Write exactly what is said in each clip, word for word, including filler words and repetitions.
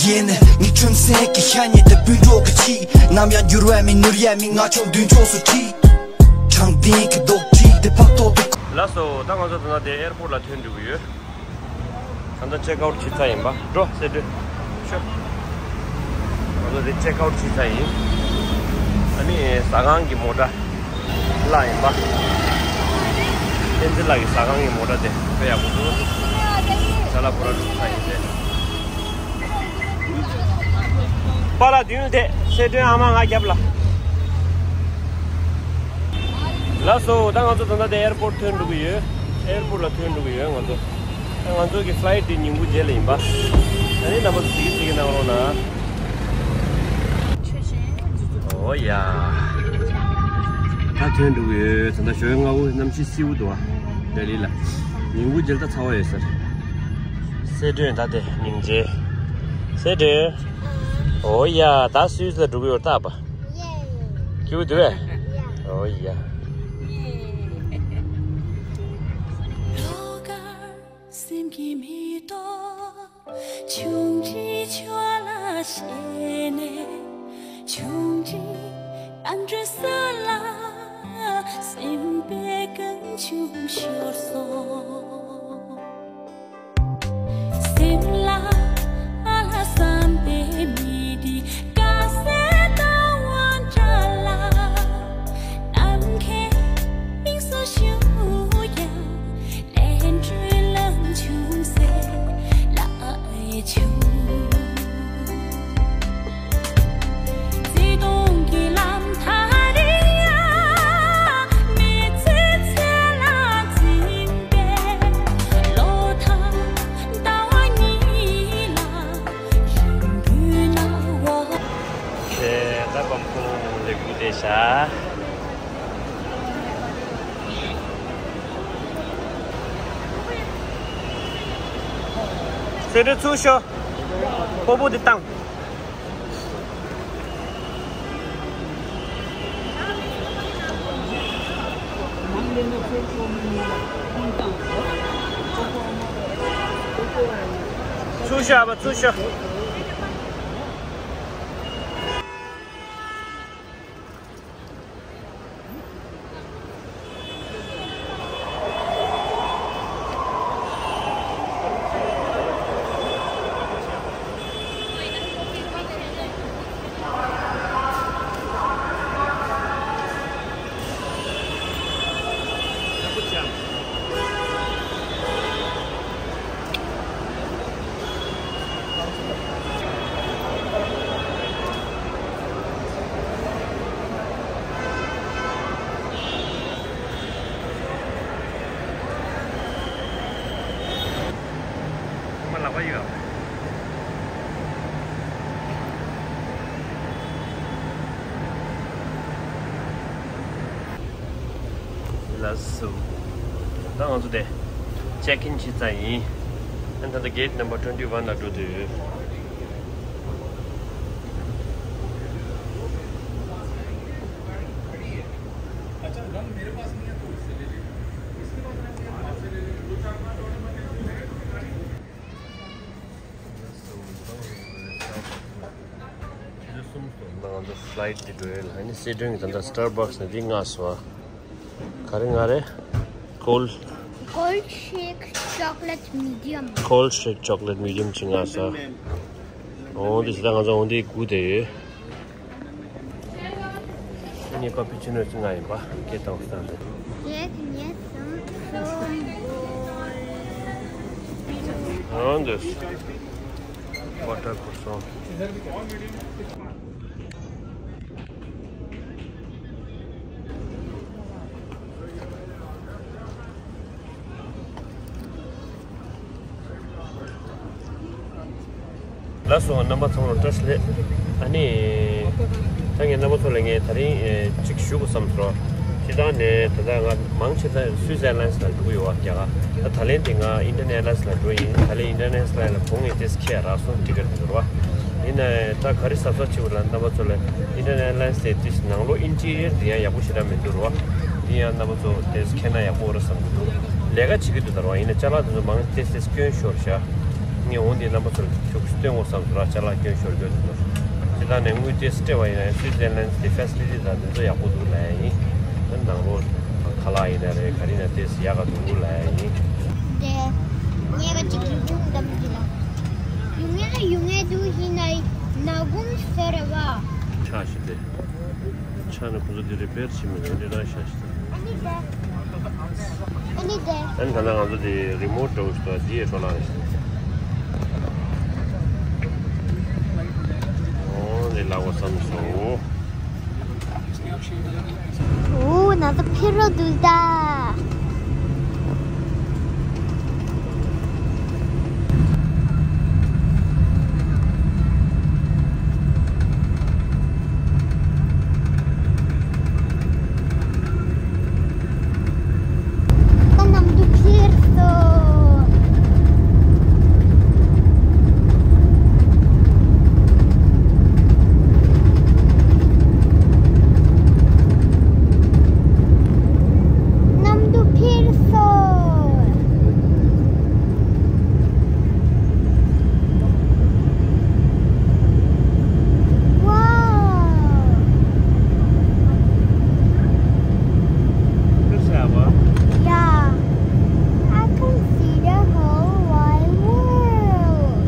ཡེ་ནས་ངའི་ཁྱིམ་མཚེས་ཀྱི་ཤ་ཉེ་དེ་སྤུན་གྲོགས་ཀྱི་ཆེད། ནམ་ཡང་འགྱུར་བ་མེད་ནོར་ཡ་མེད། ང་ཆོ་མདུན་ཕྱོགས་སུ་ཁྲིད། དྲང་བདེན་གྱི་རྡོག་ཁྲིད་དེ་ཕབ་ཐོག་ཏུ། ལགས་སོ། ད་ང་ཚོ་ད་ལྟ་དེ་ཨེར་པོར་ལ་ཐོན་འགྲོ་གི་ཡོད། ད་ལྟ་ཅེག་ཨའུཊ་བྱེད་ཚར་ཡིན་པ། འགྲོ་སེ་འགྲོ། ཤོག་ང་ཚོ་དེ་ཅེག་ཨའུཊ་བྱེད་ཚར་ཡིན། ཨ་ནི་ཟ་ཁང་གི་མོ་ཊ་ལ་ཡིན་པ། བསྟན་འཛིན་ལགས་ཀྱི་ཟ་ཁང་གི་མོ་ཊ་དེ་དཔེ་ཡག་པོ་འདུག་ཅ་ལག་ཕོ་ར་བླུགས་ཚར་ཡིན་ཏེ། པཱ་ལགས་མདུན་ལ་བསྡད། སེ་སྒྲོན་ཨ་མ་ང་རྒྱབ་ལ། ལགས་སོ། ད་ང་ཚོ་ད་ལྟ་དེ་ཨེར་པོར་ཐོན་འགྲོ་གི་ཡོད། ཨེར་པོར་ལ་ཐོན་འགྲོ་གི་ཡོད་ང་ཚོ། ད་ང་ཚོ་གི་ཕ་ལའི་ཊི་དེ་ཉིན་གུང་རྗེས་ལ་ཡིན་པ། ད་ནི་རྣམ་པ་ཚོ་གཟིགས་གཟིགས་གནང་རོགས་གནང་། ཨོ་ཡ། ད་ཐོན་འགྲོ་གི་ཡོད། ད་ལྟ་ཞོགས་སྔ་པོ་གནམ་གཤིས་བསིལ་པོ་འདུག་ཨ། ལྡི་ལི་ལ། ཉིན་གུང་རྗེས་ལ་ད་ཚ་བ་ཡོད་ས་རེད། སེ་སྒྲོན་ད་དེ་སྙིང་རྗེ། སེ་སྒྲོན། ཨོ་ཡ། ད་སུད་སི་ལ་འགྲོ་གི་ཡོད་རེད་ད་པ། སྐྱིད་པོ་འདུག་པས། ཨོ་ཡ། སེམས་ཀྱི་མེ་ཏོག་ཆུང་འདྲིས་ཆུ་ལ་ཞེན་ནས། ཆུང་འདྲིས་རྣམ་འདྲེན་ས་ལ་སེམས་པའི་རྐང་ཆུང་ཤོར་སོང་། སེམས་ལ་ཨ་ལ་བསམ་པའི་མི་དེ་དགའ་སའི་ཟླ་བ་འདྲ་ལ། ནམ་མཁའི་དབྱིངས་སུ་བཞུགས་ཀྱང་། ལས་འཕྲོའི་ལམ་ཆུང་སའི་ལ་ཡི་ཆུང་། བརྩེ་དུང་གི་ལམ་ཐག་རིང་ཡང་། མི་ཚེ་ཚེ་ལ་འཛིན་པའི་ལོ་ཐང་ཟླ་བ་གཉིས་ལ་རིང་པོའི་སྣང་བ། ད་བམ་ཁོང་ལས་འགུལ་དེ་བྱ། སེ་སྒྲོན་ཚུར་ཤོག་སྤོ་བོ་འདི་བཏང་། ཚུར་ཤོག་ཨ་ཕ་ཚུར་ཤོག་ལགས་སོ། ད་ང་ཚོ་དེ་ཅེག་ཨིན་བྱས་ཚར་ཡིན། ཨ་ད་ལྟ་གེ་ཊི་ནམ་བར་ཊུ་ཝེན་ཊི་ཝན་ལ་འགྲོ་འདོད་ཡོད། ང་ཚོ་ཕ་ལའིཊ་འདི་འགྲོ་ཡོད་ལ། ཨ་ནི་སེ་སྒྲོན་གྱིས་ད་ལྟ་སི་ཊར་བྷག་སི་ནས་འདི་མངགས་སོང་། ག་རེ་མངགས་རེད། ཀོལ། Cold shake chocolate medium. Cold shake chocolate medium ཅིག་མངགས་སོང་། འོ་འདི་ཞིག་ད་ང་ཚོ་འོ་འདི་སྒུག་བསྡད་ཡོད། ངས་ཀ་པུ་ཅི་ནོ་ཅིག་མངགས་ཡིན་པ། སྐད་བཏང་བཏང་རེད། Get me some Chrome Boy. འོ་འདི། བྷ་ཊར་ཁོ་སོང་། ལགས་སོ། རྣམ་པ་ཚང་མར་བཀྲ་ཤིས་བདེ་ལེགས། ཨ་ནི། ད་ངས་རྣམ་པ་ཚོ་ལ་ངས་དེ་རིང་ཨེ་གཅིག་ཞུ་དགོས་བསམ་སོང་། སྤྱིར་བཏང་ནས་ད་ལྟ་ང་མང་ཆེ་ད་སུད་སི་ཨེར་ལའིན་སི་ལ་འགྲོ་གི་ཡོད་པ། རྒྱ་གར། ད་ད་ལན་དེ་ང་ཨིན་ཌི་ཡན་ཨེར་ལའིན་སི་ལ་འགྲོ་ཡིན། ད་ལན་ཨིན་ཌི་ཡན་ཨེར་ལའིན་སི་ལ་ལ་བོང་ངས་ཏེས་ཁྱེར་རག་སོང་། ཊི་ཀེ་ཊི་དེ་རེད་པ། ཡིན་ནའི་ད་ག་རེ་གཟབ་གཟབ་བྱེད་དགོས་ལབ་ན། རྣམ་པ་ཚོ་ལ་ཨིན་ཌི་ཡན་ཨེར་ལའིན་སི་དེ་ཏིས་ནང་ལོགས་ཨིན་ཊི་རི་ཡར་དེ་ཡང་ཡག་པོ་ཞེ་དྲག་མི་འདུག་རེད་པ། འདི་ཡང་རྣམ་པ་ཚོ་ཏིས་ཁྱེར་ན་ཡག་པོ་རེད་བསམ་གྱི་འདུག་ལས་ཀ་བྱེད་ཀྱི་འདུག་ད་རུང་། ཡིན་ན་ཅ་ལག་དེ་ཚོ་མང་ཏོག་ཙམ་སྐྱོན་ཤོར་ཤག་ངས་འོ་འདི་རྣམ་པ་ཚོར་ཐུགས་སུ་སྟོན་དགོས་བསམ་སོང་ར། ཅ་ལག་སྐྱོན་ཤོར་རྒྱུ་དེ་ཚོ། སྤྱིར་བཏང་ནས་དངུལ་ཏོག་ཙམ་སྤྲད་པ་ཡིན་ན་སུའི་ཙེར་ལན་གྱི་ཕེ་སི་ལི་ཊི་དང་དེ་ཚོ་ཡག་པོ་འདུག་ལབ་ཡ་ཡིན། ད་ནང་ལོགས་ཁ་ལག་ཡིན་ན་རེད། ག་རེ་ཡིན་ན་ཏོག་ཙམ་ཡག་ག་འདུག་ལབ་ཡ་ཡིན། དེ་ངས་ཀ་ཅིག་ཡུ་གུང་འདམ་གྱི་ལ། ཡུ་ངེ་ལ་ཡུ་ངེ་འདུག་ཡིན་ན་ནག་ཁུང་ཟེར་བ། ཆ་ཞིག་སྟེ། ཆ་ནས་ཁོ་ཚོ་འདི་རི་པེར་བྱེད་མི་འདུག་འདི་རང་ཤ་ཞིག་སྟེ། ཨ་ནི་དེ། ཨ་ནི་དེ། ཨ་ནི་ད་ལྟ་ང་ཚོ་འདི་རི་མོ་ཊི་འདྲ་བོ་ཞིག་འདུག་འདི་ཡས་འཕྲོ་བརླག་རེད་ཤག་འོ་འདི་ལག་པ་བསམ་སོང་། འོ་ན་ཚ་ཕེ་རོ་འདུག་ད། ད་གནམ་གྲུ་ཁྱེར་སོང་། གནམ་གྲུ་ཁྱེར་སོང་། Wow! Good job, huh? Yeah. I can see the whole wide world.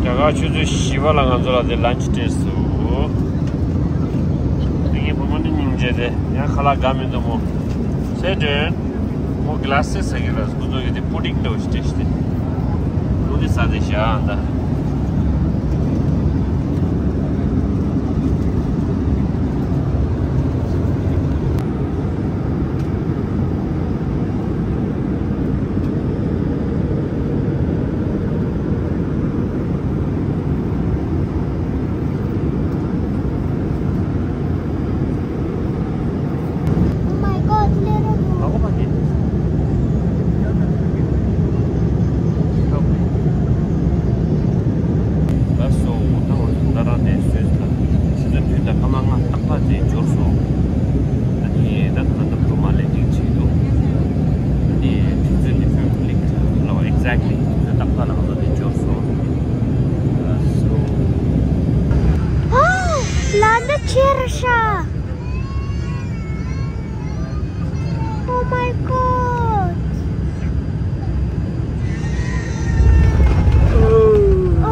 རྒྱ་གར་ཆུ་ཚོད་བཞི་པ་ལ་ང་ཚོ་ལ་དེ་ལན་ཆི་སྤྲད་སོང་། དེ་ངའི་བུ་མོ་ནི་སྙིང་རྗེ་རེད། ཡང་ཁ་ལག་དགའ་མི་འདུག་མོ། ཟས་སྒྲོན། མོ་གི་ལ་སི་ཟ་གི་རེད། ཁོ་ཚོ་གི་དེ་པུ་ཌིང་འདྲ་བོ་ཞིག་སྤྲད་ཤག་སྟེ། ལུ་དེ་ཟ་དེ་བཞག་ཨ་ད། Oh my God, little. ལགས་སོ། ད་ང་ཚོ་ད་རང་ནས་བཟོས་ཟིན་ལ། ཆུ་ཚོད་བདུན་དང་སྐར་མ་ལྔ་ཏག་ཏག་ཅིག་འབྱོར་སོང་། ཨ་ནི་ད་ད་ལྟ་ནམ་གྲུ་མ་ལེན་ཌིང་བྱེད་ཀྱི་འདུག་ཨ་ནི་དུས་ཚོད་ནི་ཕུན་སུམ་ཚོགས་ལ་བ། Exactly དུས་ཚོད་ཏག་ཏག་ལ་ང་ཚོ་དེ་འབྱོར་སོང་། ལགས་སོ། ཨ། ལ་འདི་ཁྱེར་ཤག Oh my God! Oh.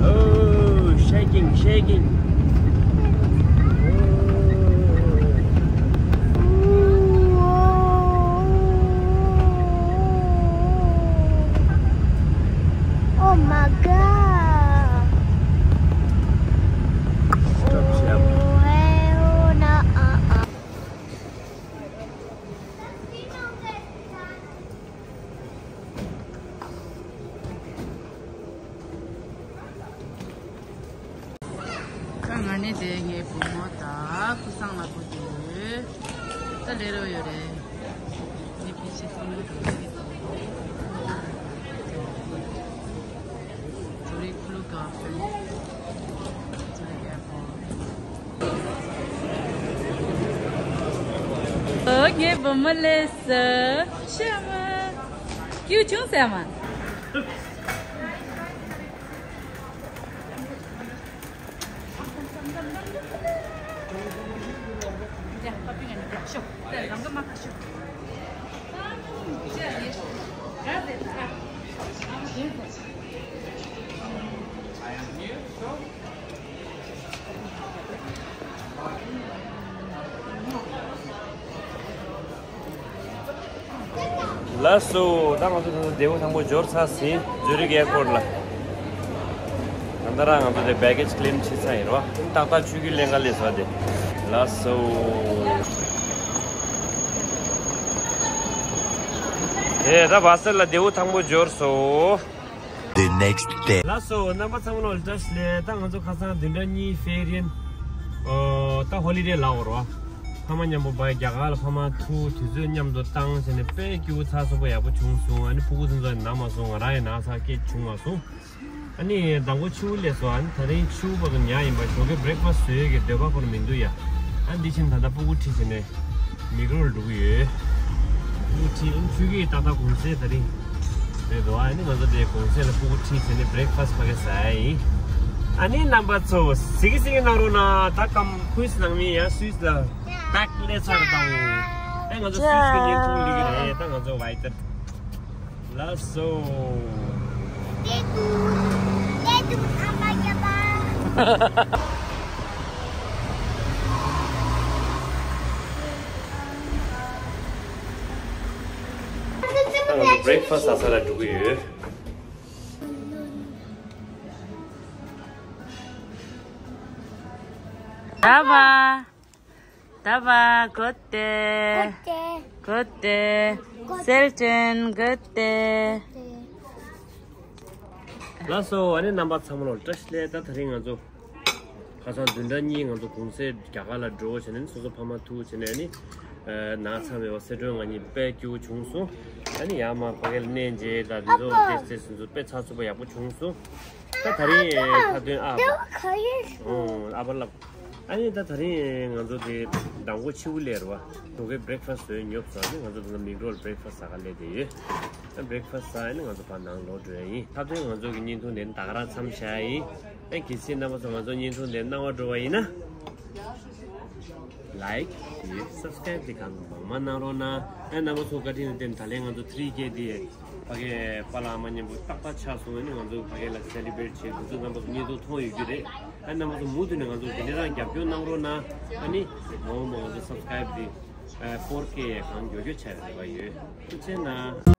Oh, shaking, shaking. Oh my God. Stop, stop. Oh, hell no, uh-uh. ད་ང་ནི་དེ་ངའི་བུ་མོ་དང་ཀུ་སང་ལ་བུ་དེ་ད་ལས་རོགས་ཡོད་རེད། ངའི་ཕི་ཤི་ཚང་མ་དང་ངའི་ཇོ་རི་ཁུ་ལུ་ག་ཕན་ཇོ་རི་རྒྱལ་པོ། ཨོ་ངའི་བུ་མོ་ལས་སུ་ཤི་མ་ཀྱུ་ཆུང་ཟེར་མ། ལགས་སོ། ད་ང་ཚོ་ད་ལྟ་བདེ་པོ་ཐང་པོ་འབྱོར་ཚར་ཟིན། ཛུ་རིག་ཨེར་པོར་ལ། ད་ལྟ་རང་ང་ཚོ་དེ་བེ་གེ་ཇི་ཀི་ལེམ་བྱེད་ཚར་ཡིན་རོ། ཏག་ཏག་ཆུ་རྒྱུན་ལེན་ག་སླེབས་སོང་དེ། ལགས་སོ། ཨེ་ད་བྷ་སལ་ལ་བདེ་པོ་ཐང་པོ་འབྱོར་སོང་། The next day. ལགས་སོ། རྣམ་པ་ཚང་མ་ལ་བཀྲ་ཤིས་བདེ་ལེགས། ད་ང་ཚོ་ཁ་སང་བདུན་ཕྲག་གཉིས་ཕེ་རེན། ཨོ་ད་ཧོ་ལི་ཌེ་ལ་འོར་བ། ཕ་མ་མཉམ་པོ་བ་རྒྱ་གར་ལ་ཕ་མ་ཐུག་དུས་ཚོད་མཉམ་དུ་བཏང་བྱས་ནས་དཔེ་སྐྱིད་པོ་ཚགས་ཚུད་པོ་ཡག་པོ་བྱུང་སོང་། ཨ་ནི་ཕྲུ་གུ་ཚོ་ཚོ་ན་མ་སོང་། ང་རང་ཡང་ན་ཚ་སྐད་བྱུང་མ་སོང་། ཨ་ནི་མདང་དགོང་ཕྱི་པོ་སླེབས་སོང་། ཨ་ནི་ད་རིང་ཕྱི་པོ་བར་དུ་ཉལ་ཡིན་པ། ཞོགས་ཀས་བྷི་རེག་ཕ་སི་བཟོ་ཡས་ཀྱི་འདོད་པ་ཁོ་རང་མི་འདུག་ཡ། ཨ་འདི་ཕྱིན་ད་ལྟ་སྤུ་གུ་ཁྲིད་བྱས་ནས་མིག་རོ་ལ་འགྲོ་གི་ཡོད། སྤུ་གུ་ཁྲིད། ཨ་ནི་ཆུ་སྐྱིད་ཏག་ཏག་གུང་སེང་ད་རིང་རེད་འདུག་ཨ་ནི་ང་ཚོ་དེ་གུང་སེང་ལ་སྤུ་གུ་ཁྲིད་བྱས་ནས་བྷི་རེག་ཕ་སི་ཕ་གི་ཟ་ཡ་ཡིན། ཨ་ནི་རྣམ་པ་ཚོ་གཟིགས་གཟིགས་གནང་རོགས་གནང་། ད་ཀམ་ཁུས་ནང་མི་ཡ་སུས་ལ་ཏག་ལས་ཚར་དང་། ཨ་ང་ཚོ་སུས་གི་ཉིན་ཐུང་ལི་གི་རེད། ད་ང་ཚོ་ཝའི་ཏར། ལགས་སོ། ཏེ་ཏུ། ཏེ་ཏུ་ཨ་མ་རྒྱབ་པ། ད་ང་ཚོ་བྷི་རེག་ཕ་སི་ཟ་ས་ལ་འགྲོ་གི་ཡོད། ད་བ། ད་བ། གོ་ཏེ། གོ་ཏེ། གོ་ཏེ། གོ་ཏེ། སེལ་ཅན་གོ་ཏེ། ལགས་སོ། ཨ་ནི་རྣམ་པ་ཚང་མ་ལ་བཀྲ་ཤིས་བདེ་ལེགས། ད་ད་རིང་ང་ཚོ་ཁ་སང་བདུན་ཕྲག་གཉིས་ང་ཚོ་གུང་སེང་རྒྱ་གར་ལ་འགྲོ་བྱས་ནས་སོ་སོ་ཕ་མ་ཐུག་བྱས་ནས། ཨ་ནི་ན་ཚ་མེད་པ་སེ་འབྲས་དགུ་གཉིས་དཔེ་སྐྱིད་པོ་བྱུང་སོང་། ཨ་ནི་ཡར་མར་ཕ་གི་ལ་གནས་མཇལ་དང་འདི་ཚོ་ཏེ་ཏེ་སོ་སོ་དཔེ་ཚགས་ཚུད་པོ་ཡག་པོ་བྱུང་སོང་། ད་ད་རིང་ཁ་འདོན་ཨ་ཕ། ཨོ་ཨ་ཕ་ལབ། ཨ་ནི་ད་ད་རིང་ང་ཚོ་དེ་མདང་དགོང་ཕྱི་པོ་སླེབས་རེད་བ། ཞོགས་ཀས་བྷི་རེག་ཕ་སི་ཟོས་ཉོབ་སོང་། ཨ་ནི་ང་ཚོ་ད་ལྟ་མིག་རོལ་བྷི་རེག་ཕ་སི་ཟ་ག་སླེབས་བསྡད་ཡོད། ཨ་བྷི་རེག་ཕ་སི་ཟ་ཡ་ནི་ང་ཚོ་ཕར་ནང་ལོག་འགྲོ་ཡ་ཡིན། ད་དེ་ང་ཚོ་གི་བརྙན་ཐུང་དེ་ད་ག་རང་མཚམས་བཞག་ཡ་ཡིན། ཨ་གལ་སྲིད་རྣམ་པ་ཚོ་ང་ཚོ་བརྙན་ཐུང་དེ་སྣང་བ་འགྲོ་བ་ཡིན་ན། ལའིཀ་དེ་སབ་སི་ཀ་རེབ་དེ་གང་མང་མང་གནང་རོགས་གནང་། ཨ་རྣམ་པ་ཚོ་བཀའ་དྲིན་ལ་བརྟེན་ད་ལན་ང་ཚོ་ཐི་རི་ཀེ་དེ་ཕ་གིའི་པཱ་ལགས་ཨ་མ་མཉམ་པོ་ཏག་ཏག་ཆགས་སོང་། ཨ་ནི་ང་ཚོ་ཕ་གི་ལ་སེ་ལི་བྷི་རེཊ་བྱེད་དུས་ཚོད་རྣམ་པ་ཚོ་བརྙན་ཐུང་མཐོང་ཡོད་རྒྱུ་རེད། ཨ་རྣམ་པ་ཚོ་མུ་མཐུད་ནས་ང་ཚོ་དེ་འདྲ་རང་རྒྱབ་སྐྱོར་གནང་རོགས་གནང་། ཨ་ནི་མ་འོངས་པ་ང་ཚོ་སབ་སི་ཀ་རེབ་དེ་ཨ་ཕོར་ཀེ་གང་མགྱོགས་མགྱོགས་ཆགས་ཡ་རེ་བ་ཡོད། ཐུགས་རྗེ་གནང་།